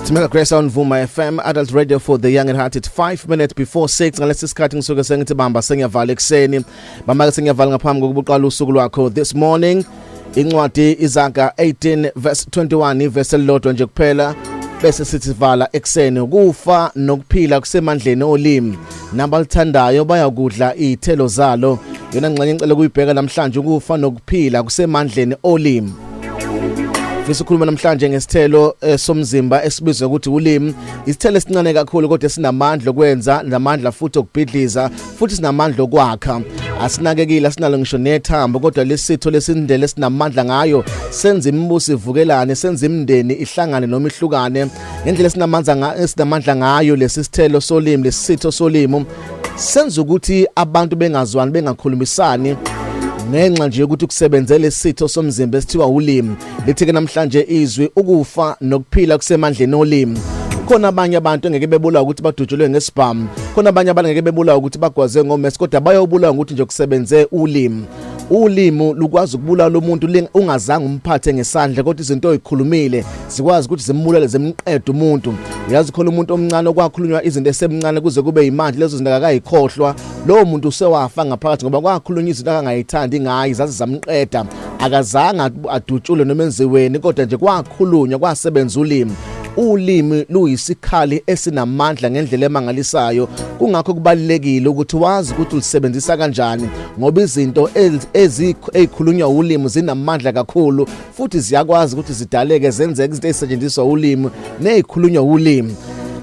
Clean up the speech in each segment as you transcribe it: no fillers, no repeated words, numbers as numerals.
It's Mega Grace on Vuma FM, Adult Radio for the Young at Heart. It's 5 minutes before 6. Ngalesi sikhathi ngisuke sengithi bamba sengiyavala ekseni. Bamba ke sengiyavala ngaphambi kokuba uqala usuku lwakho. This morning incwadi Izaga 18 verse 21, ivesi elilodwa nje kuphela, bese sithi vala ekseni. Kufa nokuphila kusemandleni olimi, nabalithandayo bayakudla izithelo zalo. Yona ngxenye ngicela ukuyibheka namhlanje, ukufa nokuphila kusemandleni olimi. Fisa ukukhuluma namhlanje ngesithelo somzimba esibizwa ukuthi ulimi. Isithelo esincane kakhulu kodwa sinamandla okwenza, namandla futhi okubhidliza, futhi sinamandla okwakha. Asinakekile, asinalo ngisho nethambo, kodwa lesitho lesindlela esinamandla ngayo senza imibuso ivukelane, senza imindeni ihlangane noma ihlukane. Ngendlela esinamandla ngayo lesi sithelo solimi, lesitho solimi senza ukuthi abantu bengazwani, bengakhulumisani, ngenxa nje yokuthi kusebenzele isitho somzimba esithiwa ulimi. Lithi ke namhlanje izwi, ukufa nokuphila kusemandleni olimi. Khona abanye abantu engeke bebulawa ukuthi badutshulwe ngesibhamu, khona abanye abantu ngeke bebulawa ukuthi bagwaze ngomesi, kodwa bayobulawa ukuthi nje kusebenze ulimi. Ulimi lukwazi ukubulala umuntu ungazange umphathe ngesandla, kodwa izinto oyikhulumile zikwazi ukuthi zimbulale, zimqede umuntu. Uyazi, khona umuntu omncane okwakhulunywa izinto esemncane kuze kube yimanje, lezo zinto akakayikhohlwa. Lowo muntu usewafa ngaphakathi ngoba kwakhulunywa izinto akangayithandi ngayo, zaze zamqeda. Akazange adutshulwe noma enziweni, kodwa nje kwakhulunywa, kwasebenza ulimi. Ulimi luyisikhali esinamandla ngendlela emangalisayo. Kungakho kubalulekile ukuthi wazi ukuthi ulisebenzisa kanjani, ngoba izinto ezikhulunywa ulimi zinamandla kakhulu futhi ziyakwazi ukuthi zidaleke, zenzeke izinto ezisetshenziswa ulimi nezikhulunywa ulimi.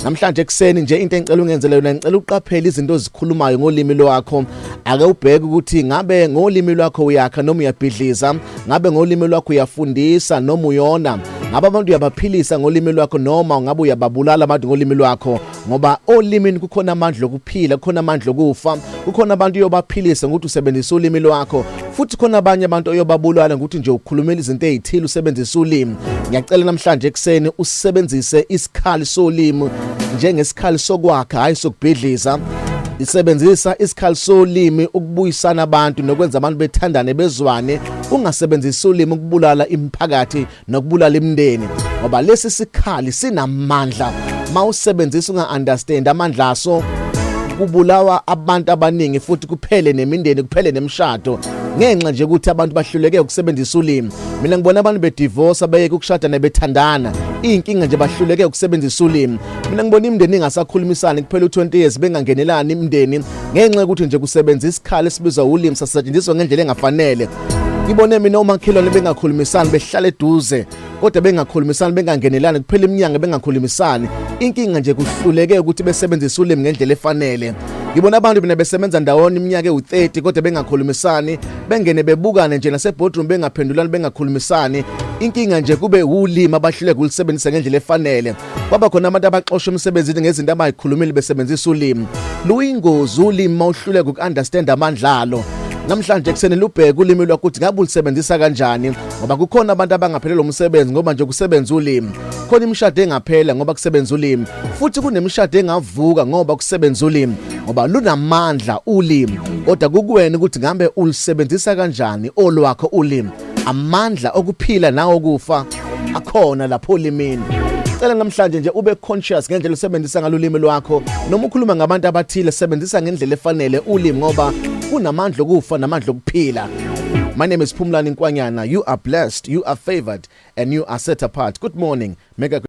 Namhlanje ekuseni nje into engicela ungenzele yona, ngicela uqaphele izinto ozikhulumayo ngolimi lwakho. Ake ubheke ukuthi ngabe ngolimi lwakho uyakha noma uyabhidliza, ngabe ngolimi lwakho uyafundisa noma uyona, ngabe abantu uyabaphilisa ngolimi lwakho noma ngabe uyababulala abantu ngolimi lwakho, ngoba olimini kukhona amandla okuphila, kukhona amandla okufa. Kukhona abantu oyobaphilisa ngokuthi usebenzisa ulimi lwakho, futhi khona abanye abantu oyobabulala ngokuthi nje ukhulumela izinto ezithile usebenzisa ulimi. Ngiyacela namhlanje ekuseni usebenzise isikhali solimi njengesikhali sokwakha, hayi sokubhidliza. Isebenzisa isikhali solimi ukubuyisana abantu nokwenza abantu bethandane, bezwane. Ungasebenzisi ulimi ukubulala imiphakathi nokubulala imindeni, ngoba lesi sikhali sinamandla. Mawusebenzisa unga-understand amandla aso, kubulawa abantu abaningi futhi kuphele nemindeni, kuphele nemishado, ngenxa nje ukuthi abantu bahluleke ukusebenzisa ulimi. Mina ngibona abantu bedivorce, beyeke ukushada nebethandana. Iy'nkinga nje bahluleke ukusebenzisa ulimi. Mina ngibona imindeni ingasakhulumisani, kuphela u-20 years bengangenelani imindeni, ngenxa yokuthi nje kusebenza isikhali esibizwa ulimi, sasetshenziswa ngendlela engafanele. Ngibone mina omakhelwane bengakhulumisani, behlala eduze kodwa bengakhulumisani, bengangenelani, kuphela iminyanga bengakhulumisani. Inkinga nje kuhluleke ukuthi besebenzise ulimi ngendlela efanele. Ngibona abantu mina besebenza ndawonye iminyaka ewu-30 kodwa bengakhulumisani, bengene bebukane nje naseboardroom, bengaphendulani, bengakhulumisani. Inkinga nje kube ulimi abahluleka ukulisebenzisa ngendlela efanele. Kwaba khona abantu abaxoshwa emsebenzini ngezinto abayikhulumile besebenzisa ulimi. Luyingozi ulimi mawuhluleka uku-understand amandla alo. Namhlanje ekuseni lubheke ulimi lwakho ukuthi ngabe ulisebenzisa kanjani, ngoba kukhona abantu abangaphelelwa umsebenzi ngoba nje kusebenza ulimi. Khona imishado engaphela ngoba kusebenza ulimi, futhi kunemishado engavuka ngoba kusebenza ulimi, ngoba lunamandla ulimi, kodwa kukuwena ukuthi ngabe ulisebenzisa kanjani olwakho ulimi. Amandla okuphila nawo kufa akhona lapho olimini. Cela namhlanje nje ube conscious ngendlela usebenzisa ngalo ulimi lwakho. Noma ukhuluma ngabantu abathile, sebenzisa ngendlela efanele ulimi, ngoba kunamandla okufa namandla okuphila. My name is Phumlani Nkwanyana. You are blessed, you are favored and you are set apart. Good morning. Mega.